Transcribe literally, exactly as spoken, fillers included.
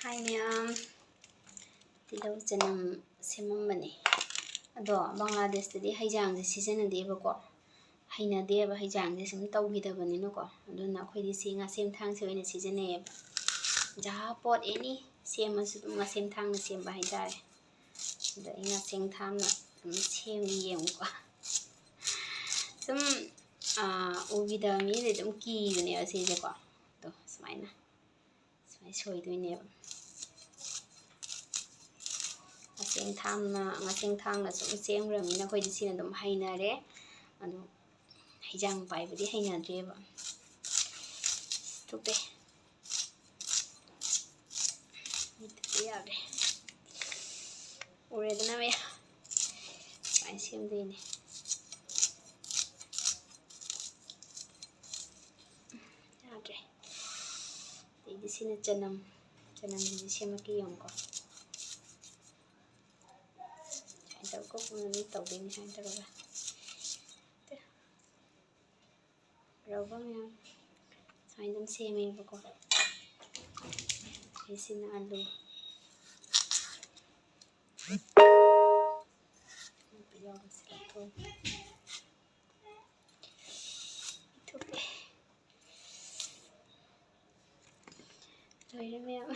ꯍꯥꯏ ꯃꯌꯥꯝ, ꯇꯤꯜꯍꯧ ꯆꯅꯝ ꯁꯦꯝꯃꯝꯕꯅꯦ꯫ ꯑꯗꯣ ꯕꯪꯒ꯭ꯂꯥꯗꯦꯁꯇꯗꯤ ꯍꯩꯖꯥꯡꯁꯦ ꯁꯤꯖꯤꯟꯅꯗꯦꯕꯀꯣ, ꯍꯩꯅꯗꯦꯕ, ꯍꯩꯖꯥꯡꯁꯦ ꯁꯨꯝ ꯇꯧꯈꯤꯗꯕꯅꯤꯅꯀꯣ꯫ ꯑꯗꯨꯅ ꯑꯩꯈꯣꯏꯗꯤ ꯁꯤ ꯉꯥꯁꯦꯝ ꯊꯥꯡꯁꯦ ꯑꯣꯏꯅ ꯁꯤꯖꯤꯟꯅꯩꯌꯦꯕ꯫ ꯖꯍꯥ ꯄꯣꯠ ꯑꯦꯅꯤ ꯁꯦꯝꯃꯁꯨ ꯑꯗꯨꯝ ꯉꯥꯁꯦꯝ ꯊꯥꯡꯅ ꯁꯦꯝꯕ ꯍꯥꯏꯇꯥꯔꯦ꯫ ꯑꯗ ꯑꯩ ꯉꯥꯁꯦꯝ ꯊꯥꯡꯅ ꯑꯗꯨꯝ ꯁꯦꯝꯒꯦ ꯌꯦꯡꯉꯨꯀꯣ꯫ ꯁꯨꯝ ꯎꯈꯤꯗꯕ ꯃꯤꯗꯤ ꯑꯗꯨꯝ ꯀꯤꯕꯅꯦꯕ ꯁꯤꯁꯦꯀꯣ꯫ ꯑꯗꯣ ꯁꯨꯃꯥꯏꯅ ꯁꯨꯃꯥꯏꯅ ꯁꯣꯏꯗꯣꯏꯅꯦꯕ꯫ ꯉꯥꯁꯦꯡ ꯊꯥꯡꯅ ꯉꯥꯁꯦꯡ ꯊꯥꯡꯅ ꯁꯨꯝ ꯁꯦꯝꯈ꯭ꯔꯕꯅꯤꯅ ꯑꯩꯈꯣꯏꯗꯤ ꯁꯤꯅ ꯑꯗꯨꯝ ꯍꯩꯅꯔꯦ꯫ ꯑꯗꯣ ꯍꯩꯖꯥꯡ ꯄꯥꯏꯕꯗꯤ ꯍꯩꯅꯗ꯭ꯔꯦꯕ꯫ ꯊꯨꯞꯄꯦ꯫ ꯃꯤꯠꯇꯗꯤ ꯌꯥꯗ꯭ꯔꯦ꯫ ꯎꯔꯦꯗꯅ ꯃꯌꯥꯝ꯫ ꯁꯨꯃꯥꯏꯅ ꯁꯦꯝꯗꯣꯏꯅꯦ꯫ ꯌꯥꯗ꯭ꯔꯦ꯫ ꯑꯗꯩꯗꯤ ꯁꯤꯅ ꯆꯅꯝ꯫ ꯆꯅꯝꯁꯤꯁꯨ ꯁꯦꯝꯃꯛꯀꯦ ꯌꯦꯡꯉꯨꯀꯣ꯫ ꯁꯨꯃꯥꯏꯅ ꯇꯧꯔꯒ ꯀꯨꯞꯅ ꯑꯗꯨꯝ ꯇꯧꯗꯣꯏꯅꯤ ꯁꯨꯃꯥꯏꯅ ꯇꯧꯔꯒ꯫ ꯔꯧꯕ ꯃꯌꯥꯝ ꯁꯨꯃꯥꯏꯅ ꯑꯗꯨꯝ ꯁꯦꯝꯃꯦꯕꯀꯣ꯫ ꯑꯗꯩ ꯁꯤꯅ ꯑꯂꯨ꯫ ꯊꯨꯞꯄꯦ꯫ ꯂꯣꯏꯔꯦ ꯃꯌꯥꯝ꯫